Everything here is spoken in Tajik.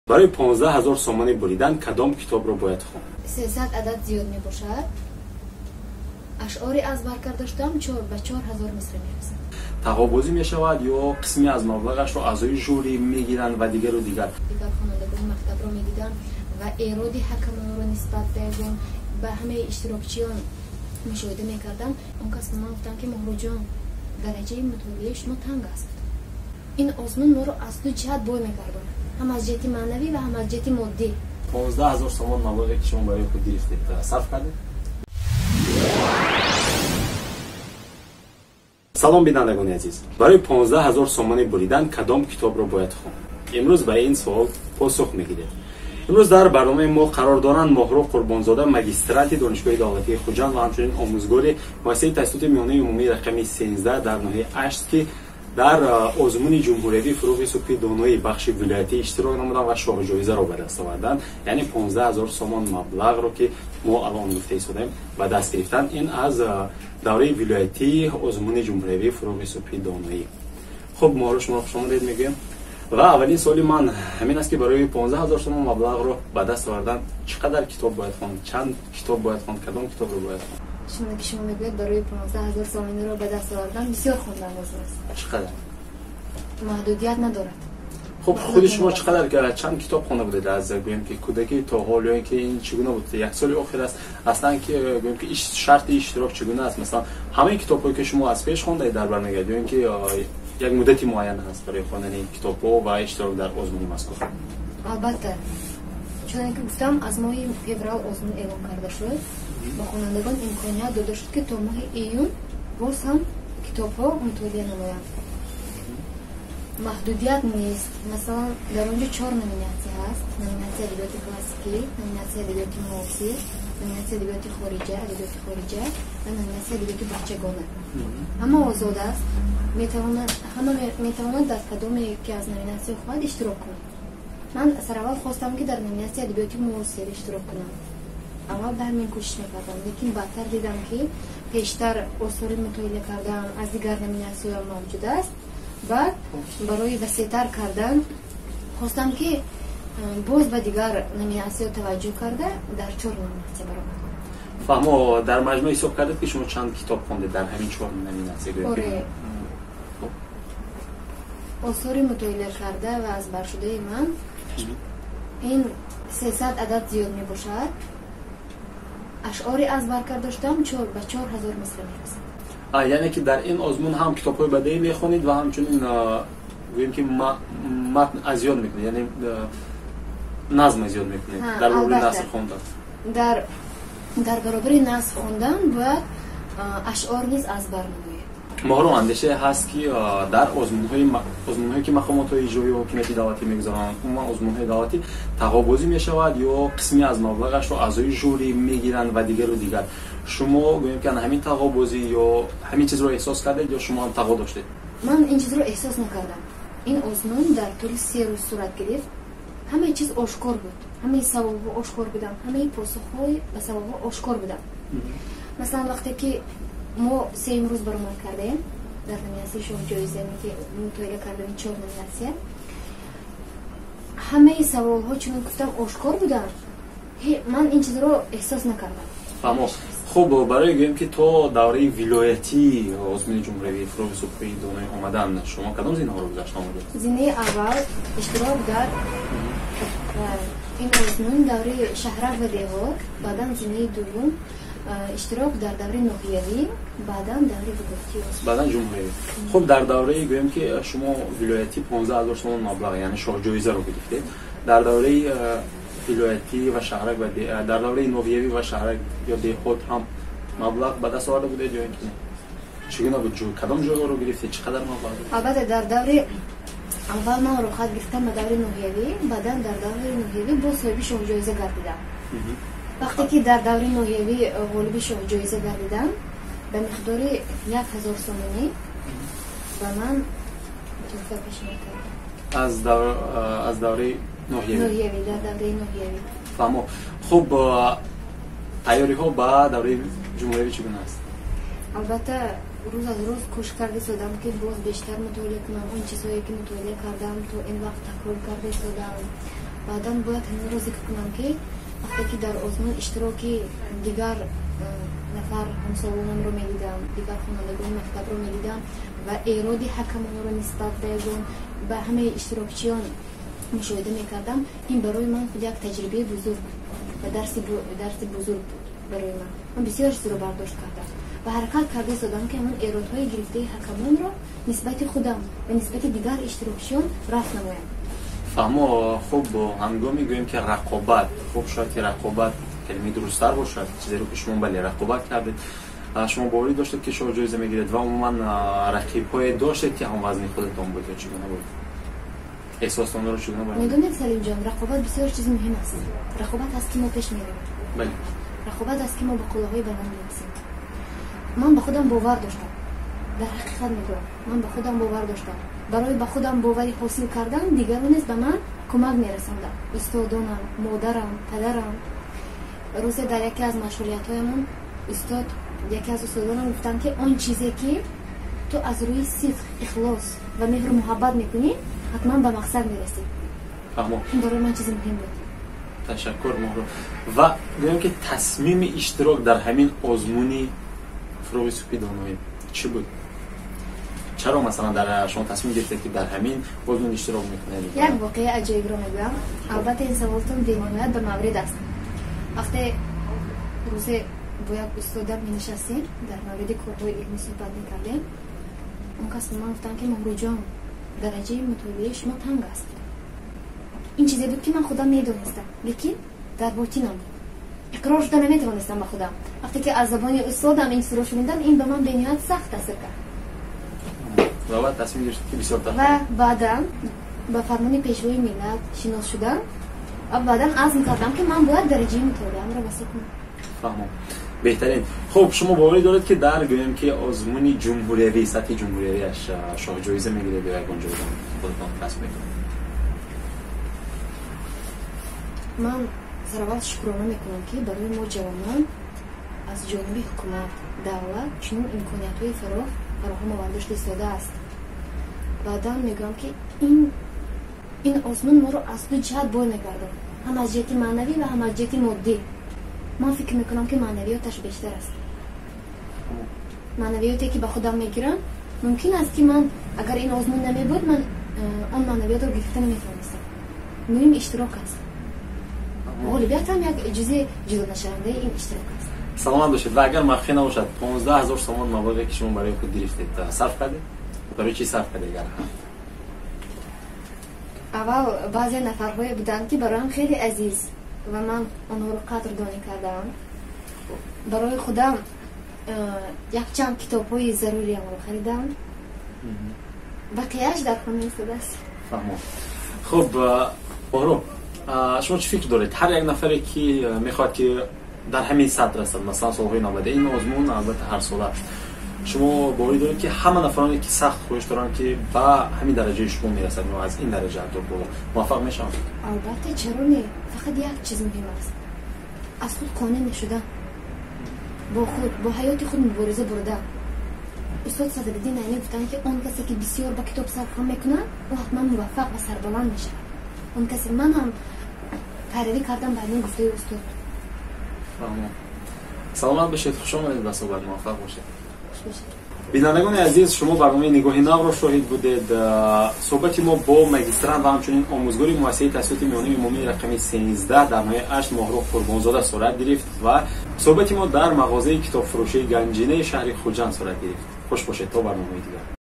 Барои 15 000 сомонӣ буридан кадом китобро бояд хонд? 300 адад зиёд мебошад. Ашъори аз бар карда шудаам ба 4000 мисра мерасад. Тағобозӣ мешавад ё қисме аз маблағашро аъзои жюри мегиранд ва дигару дигар. Дигар хонандагони мактабро медидам ва эроди ҳакамонро нисбат ба ягон ба ҳамаи иштирокчиён мушоҳида мекардам. Он кас ба ман гуфтанд, ки Моҳруҷон, дараҷаи мутолиаи шумо танг аст. Ин озмун моро аз ду ҷиҳат бой мегардонад, ҳам аз ҷиҳати маънавӣ ва ҳам аз ҷиҳати моддӣ. 15 000 сомон маблағе ки шумо барои худ гирифтед, сарф кардед? Салом, бинандагони азиз. Барои 15 000 сомонӣ буридан кадом китобро бояд хонд? Имрӯз ба ин суол посух мегиред. Имрӯз дар барномаи мо қарор доранд Моҳру Қурбонзода, магистранти Донишгоҳи давлатии Хуҷанд ва ҳамчунин омӯзгори муассисаи таҳсилоти миёнаи умумии рақами 13 дар ноҳияи Ашт, ки дар озмуни ҷумҳуриявии фурӯғи субҳи донои бахши вилоятӣ иштирок намуданд ва шоҳҷоизаро ба даст оварданд. Яъне 15 000 сомон маблағро, ки мо алон гуфта истодаем, ба даст гирифтанд. Ин аз давраи вилоятии озмуни ҷумҳуриявии фурӯғи субҳи доноӣ. Хуб, Моҳру, шуморо хушомадед мегӯем. Ва аввалин суоли ман ҳамин аст, ки барои 15 000 сомон маблағро ба даст овардан чӣ қадар китоб бояд хонд, чанд китоб бояд хонд, кадом китобро бояд хонд? Чуноне ки шумо мегӯед, барои 15 000 сомониро ба даст овардан бисёр хондан лозим аст. Чӣ қадар? Маҳдудият надорад. Хуб, худи шумо чӣ қадар, чанд китоб хонда будед аз, гӯем ки, кӯдакӣ то ҳол, ё ин ки ин чӣ гуна буд, як соли охир аст аслан, ки гӯем ки шарти иштирок чӣ гуна аст? Масалан, ҳамаи китобҳое ки шумо аз пеш хондаед дар бар мегирад, ё ин ки як муддати муайян ҳаст барои хондани китобҳо ва иштирок дар озмуни мазкур? Албатта, чуноне ки гуфтам, аз моҳи феврал озмун эълон карда шуд. Ба хонандагон имконият дода шуд, ки то моҳи июн боз ҳам китобҳо мутолиа намоянд. Маҳдудият нест. Масалан, дар он ҷо чор номинатсия ҳаст: номинатсияи адабиёти классикӣ, номинатсияи адабиёти муосир, номинатсияи адабиёти хориҷа, адабиёти хориҷа ва номинатсияи адабиёти бачагона. Ҳама озод аст, метавонад, ҳама метавонад дар кадоме ки аз номинатсия хоҳад иштирок кунад. Ман сараввал хостам, ки дар номинатсияи адабиёти муосир иштирок кунам. Аввал ба ҳамин кӯшиш мекардам, лекин баъдтар дидам, ки пештар осори мутолиа кардаам аз дигар номинатсияҳо мавҷуд аст. Баъд барои васеътар кардан хостам, ки боз ба дигар номинатсияҳо таваҷҷӯҳ карда, дар чор номинатсия баромад кунам. Фаҳмо, дар маҷмӯъ ҳисоб кардед, ки шумо чанд китоб хондед дар ҳамин чор номинатсия? Оре, осори мутолиа карда ва аз баршудаи ман ин 300 адад зиёд мебошад. Ашъори аз бар карда шудаам ба 4000 мисра мерасад. Яъне ки дар ин озмун ҳам китобҳои бадеӣ мехонед ва ҳамчунин, гӯем ки, матн аз ёд мекунед, яъне назм аз ёд мекунед дар баробари наср хондан? Дар баробари наср хондан бояд ашъор низ аз бар намоед. Моҳру, андешае ҳаст, ки дар озмунҳое ки мақомотҳои иҷроии ҳокимияти давлатӣ мегузаронанд, умуман озмунҳои давлатӣ, тағобозӣ мешавад ё қисме аз маблағашро аъзои жюри мегиранд ва дигару дигар. Шумо, гӯем ки, ҳамин тағобозӣ ё ҳамин чизро эҳсос кардед ё шумо ҳам тағо доштед? Ман ин чизро эҳсос накардам. Ин озмун дар тӯли 3 рӯз сурат гирифт. Ҳамаи чиз ошкор буд, ҳамаи саволҳо ошкор буданд, ҳамаи посухҳои ба саволҳо ошкор буданд. Масалан, вақте ки мо сеюм рӯз баромад кардаем дар номинатсияи шоҳҷоиза, ки мутолиа кардем чор номинатсия, ҳамаи саволҳо, чунон гуфтам, ошкор буданд. Ман ин чизро эҳсос накардам. Фаҳмо. Хуб, барои, гӯем ки, то давраи вилоятии озмуни ҷумҳуриявии фурӯғи субҳи донои омадан шумо кадом зинаҳоро гузашта омадед? Зинаи аввал иштирок дар ин озмун давраи шаҳрак ва деҳот, баъдан зинаи дуввум иштирок дар давраи ноҳиявӣ, баъдан давраи вилоятӣ. Баъдан ҷумҳуриявӣ. Хуб, дар давраи, гӯем ки, шумо вилоятӣ 15 000 сомон маблағ, яъне шоҳҷоизаро гирифтед. Дар давраи вилоятӣ ва шаҳрак ва дар давраи ноҳиявӣ ва шаҳрак ё деҳот ҳам маблағ ба даст оварда будед ё ин ки не? Чӣ гуна буд, кадом ҷойҳоро гирифтед, чӣ қадар маблағ? Албатта, дар даври аввал ман роҳат гирифтам ба давраи ноҳиявӣ, баъдан дар давраи ноҳиявӣ боз соҳиби шоҳҷоиза гардидам. Вақте ки дар давраи ноҳиявӣ ғолиби шоҳҷоиза гардидам, ба миқдори 1000 сомонӣ ба ман туҳфа пешниҳод карданд. Аз давраи ноҳиявӣ? Ноҳиявӣ, дар давраи ноҳиявӣ. Фаҳмо. Хуб, тайёриҳо ба давраи ҷумҳуриявӣ чӣ гуна аст? Албатта, рӯз аз рӯз кӯшиш карда истодам, ки боз бештар мутолиа кунам. Он чизҳое ки мутолиа кардам, то ин вақт такрор карда истодам. Баъдан бояд ҳаминро зикр кунам, ки вақте ки дар озмун иштироки дигар нафар ҳамсолонамро медидам, дигар хонандагони мактабро медидам ва эроди ҳакамонро нисбат ба ягон ба ҳамаи иштирокчиён мушоҳида мекардам, ин барои ман худ як таҷрибаи бузург ва дарси бузург буд барои ман. Ман бисёр чизро бардошт кардам ва ҳаракат карда истодам, ки ҳамон эродҳои гирифтаи ҳакамонро нисбати худам ва нисбати дигар иштирокчиён рафт намоям. Фаҳмо. Хуб, ҳангоме гӯем ки рақобат, хуб, шояд ки рақобат калимаи дурусттар бошад, зеро ки шумо, бале, рақобат кардед. Шумо боварӣ доштед, ки шумо ҷоиза мегиред ва умуман рақибҳое доштед, ки ҳамвазни худатон буд, ё чӣ гуна буд? Эҳсосонро чӣ гуна баён? Медонед, Салимҷон, рақобат бисёр чизи муҳим аст. Рақобат аст, ки мо пеш меравем. Рақобат аст, ки мо ба қуллаҳои баланд мерасем. Ман ба худам бовар доштам, дар ҳақиқат мегӯям, ман ба худам бовар доштам. Барои ба худам боварӣ ҳосил кардан дигарон низ ба ман кӯмак мерасонданд: устодонам, модарам, падарам. Рӯзе дар яке аз машғулиятҳоямон устод, яке аз устодонам гуфтанд, ки он чизе ки ту аз рӯи сидқ, ихлос ва меҳру муҳаббат мекунӣ, ҳатман ба мақсад мерасӣ. Ин барои ман чизи муҳим буд. Ташаккур, Моҳру. Ва гӯем ки тасмими иштирок дар ҳамин озмуни «Фурӯғи субҳи доноӣ» чӣ буд? Чаро, масалан, дар шумо тасмим гирифтед, ки дар ҳамин озмун иштирок мекунед? Як воқеаи аҷоибро мегӯям. Албатта, ин саволтон бениҳоят ба маврид аст. Вақте рӯзе бо як устодам менишастем, дар мавриди корҳои илмӣ суҳбат мекардем, он кас ба ман гуфтанд, ки Моҳрӯҷон, дараҷаи мутолиаи шумо танг аст. Ин чизе буд, ки ман худам медонистам, лекин дар ботинам буд, иқрор шуда наметавонистам ба худам. Вақте ки аз забони устодам ин чизро шунидам, ин ба ман бениҳоят сахт таъсир кард. Ва баъд тасмим гирифтед, ки бисёртар Ва баъдан ба фармони Пешвои миллат шинос шудам ва баъдан азм кардам, ки ман бояд дараҷаи мутолиаамро васеъ кунам. Фаҳмом, беҳтарин. Хуб, шумо боварӣ доред, ки дар, гӯем ки, озмуни ҷумҳуриявӣ, сатҳи ҷумҳуриявиаш шоҳҷоиза мегиред ё ягон ҷоиза худатон касб мекунед? Ман сараввал шукрона мекунам, ки барои мо ҷавонон аз ҷониби ҳукумат, давлат чунин имкониятҳои фарох фароҳам оварда шуда истодааст. Баъдан мегӯям, ки ин озмун моро аз ду ҷиҳат бой мегардонад: ҳам аз ҷиҳати маънавӣ ва ҳам аз ҷиҳати моддӣ. Ман фикр мекунам, ки маънавиёташ бештар аст. Маънавиёте, ки ба худам мегирам, мумкин аст, ки ман агар ин озмун намебуд, ман он маънавиётро гирифта наметавонистам. Муҳим иштирок аст, ғолибият ҳам як ҷузи ҷудонашавандаи ин иштирок аст. Саломат бошед. Ва агар махфӣ набошад, 15 000 сомон маблағе, ки шумо барои худ гирифтед, сарф кардед? Барои чӣ сарф кардед, агар Аввал баъзе нафарҳое буданд, ки бароям хеле азиз ва ман онҳоро қадрдонӣ кардаам. Барои худам якчанд китобҳои заруриамро харидам, бақияаш дар хона истодааст. Фаҳмом. Хуб, Моҳру, шумо чӣ фикр доред? Ҳар як нафаре, ки мехоҳад, ки дар ҳамин сатҳ расад, масалан, солҳои 90, ин озмун албатта ҳарсола аст, шумо боварӣ доред, ки ҳама нафароне, ки сахт хоҳиш доранд, ки ба ҳамин дараҷаи шумо мерасад ё аз ин дараҷа ҳатто боло, муваффақ мешаванд? Албатта, чаро не? Фақат як чиз муҳим аст: аз худ қонеъ нашудан, бо худ, бо ҳаёти худ мубориза бурдан. Устод Садриддин Айнӣ гуфтанд, ки он касе, ки бисёр ба китоб сархам мекунад, ӯ ҳатман муваффақ ва сарбаланд мешавад. Он касе ман ҳам пайравӣ кардам ба ҳамин гуфтаи устод. Саломат бошед, хуш омадед ба суҳбат, муваффақ бошед. Бинандагони азиз, шумо барномаи «Нигоҳи навро» шоҳид будед. Суҳбати мо бо магистрант ва ҳамчунин омӯзгори муассисаи таҳсилоти миёнаи умумии рақами 13 дар ноҳияи Ашт Моҳру Қурбонзода сурат гирифт ва суҳбати мо дар мағозаи китобфурӯшии Ганҷинаи шаҳри Хуҷанд сурат гирифт. Хуш бошед то барномаи дигар.